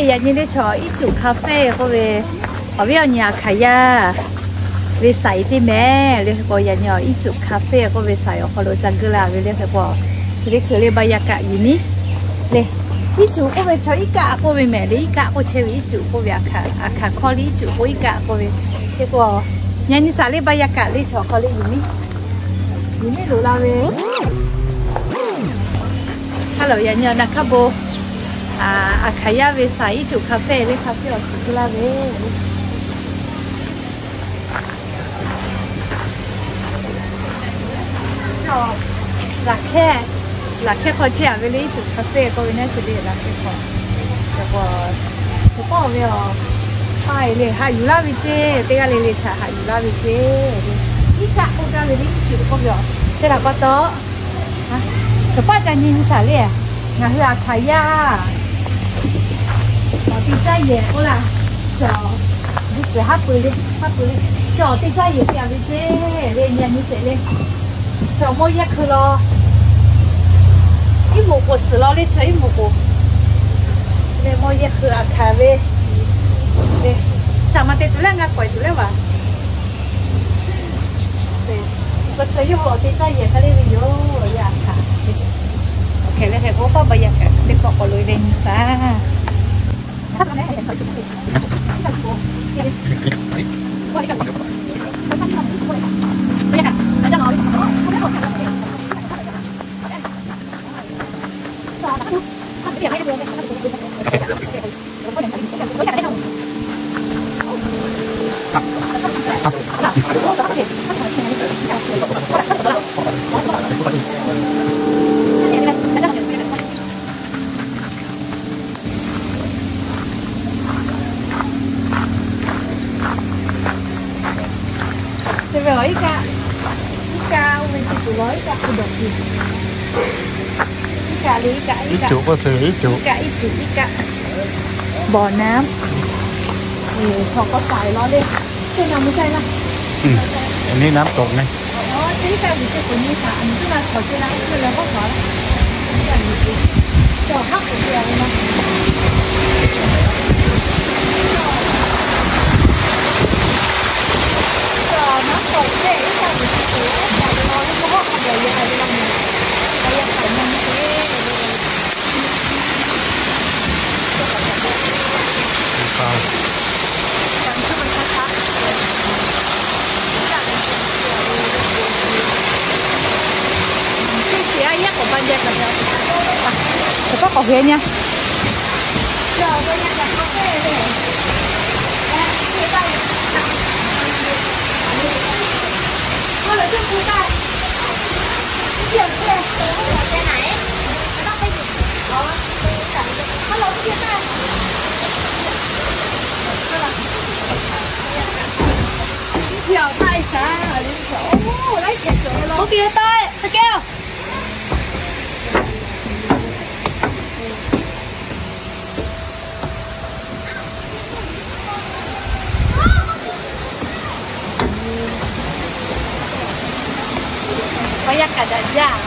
Yaꞈ nyi le chaw iˉ cuꞈ คาเฟ่ k'oˆ ve, awˬ viˉ awˬ nyi Aˍhkaˍyaˇ ve saiˍ ceˇ mehˍ le. Hk'e k'o yaꞈ nyi awˬ iˉ cuꞈ คาเฟ่ k'oˆ ve saiˍ awˬ hk'aw lo ca geuˆ la ve le. Hk'e k'o, chi teˇ hkui le บรรยากาศ yuˬ niˉ le. Iˉ cuꞈ k'oˆ ve chaw iˉ kaˆ k'oˆ ve mehˍ le, iˉ kaˆ k'oˆ chehˇ ve iˉ cuꞈ k'oˆ ve, Aˍhkaˍ hkawˇ le iˉ cuꞈ k'o iˉ kaˆ k'oˆ ve. Hk'e k'o yaꞈ nyi saˍ le บรรยากาศ le chaw hk'aw le yuˬ niˉ, yuˬ niˉ loꞈ la ve. Hello, yaꞈ nyi awˬ naˍ hk'aˇ bon Aˍhkaˍyaˇ ve saiˍ iˉ cuꞈ คาเฟ่ le, คาเฟ่ awˬ shiˍ geuˆ la ve. Laˬ hkehˇ, laˬ hkehˇ hk'aw chehˇ a ve le, iˉ cuꞈ คาเฟ่ k'oˆ ve naˉ chi le laˬ hkehˇ hk'aw. Hk'e k'o, hk'e k'oˆ ve a, pa e le haꞈ yuˬ laˇ ve ceˇ, teˇ g'aˇ le le htaꞈ haꞈ yuˬ laˇ ve ceˇ. Iˉ kaˆ k'oˆ gaˇ ve le, iˉ cuꞈ k'oˆ ve a, chi htaꞈ pa taw, chaw paˆ ca nyi nyi saˍ le. Ngaˬ hui Aˍhkaˍyaˇ awˬ te caˇ yehˬ k'oˆ laˇ, chaw, gu peuˬ haˉ pui le, haˉ pui le, chaw awˬ te caˇ yehˬ te a ve ceˇ le, nyi a nyi sheˍ le. Chaw mawˇ yehˇ hkui la, iˉ moˍ k'oˍ suhˍ la le, chaw iˉ moˍ k'oˍ le, mawˇ yehˇ hkui Aˍhkaˍ ve le. Saˍ ma te tuˬ leh ngaˬ k'awꞈ e tuˬ leh vaˬ. K'o chaw yawˇ hui awˬ te caˇ yehˬ hk'a le ve yoˬ, yaꞈ hk'aˇ. Hk'e leh hk'e k'o paˆ บรรยากาศ teˇ pawˆ k'awꞈ loꞈ e ve nyi saˍ. Chi ve awˬ iˉ kaˆ, iˉ kaˆ oˇ ve chi tuˬ la iˉ kaˆ hk'u dawˬ tuˬ. Iˉ kaˆ le iˉ kaˆ, iˉ kaˆ, iˉ cuꞈ k'oˆ ve, iˉ cuꞈ, iˉ cuꞈ, iˉ kaˆ. Bawˬ naˉ, chaw k'awꞈ taiˍ la le. Teˇ na mui caˇ laˇ. Ni naˉ tawꞈ ne. Teˇ kaˆ yuˬ ce k'o nyi htaꞈ nyi teˇ na chaw ce la, teˇ na hawˉ hk'aw la. Teˇ kaˆ yuˬ ce, chaw haˉ k'oˍ ce la ve na. Chaw naˉ tawꞈ ce, teˇ kaˆ yuˬ ce k'o, hawˉ hk'aw ve la, hawˉ hk'aw ve la, yehˬ hk'aw ve la mehˍ. Awˬ yaˇ hk'aꞈ nyi ce. Awˬ paˆ k'awꞈ hk'e nyi. Awˬ yaˇ kaꞈ daꞈ jaˇ.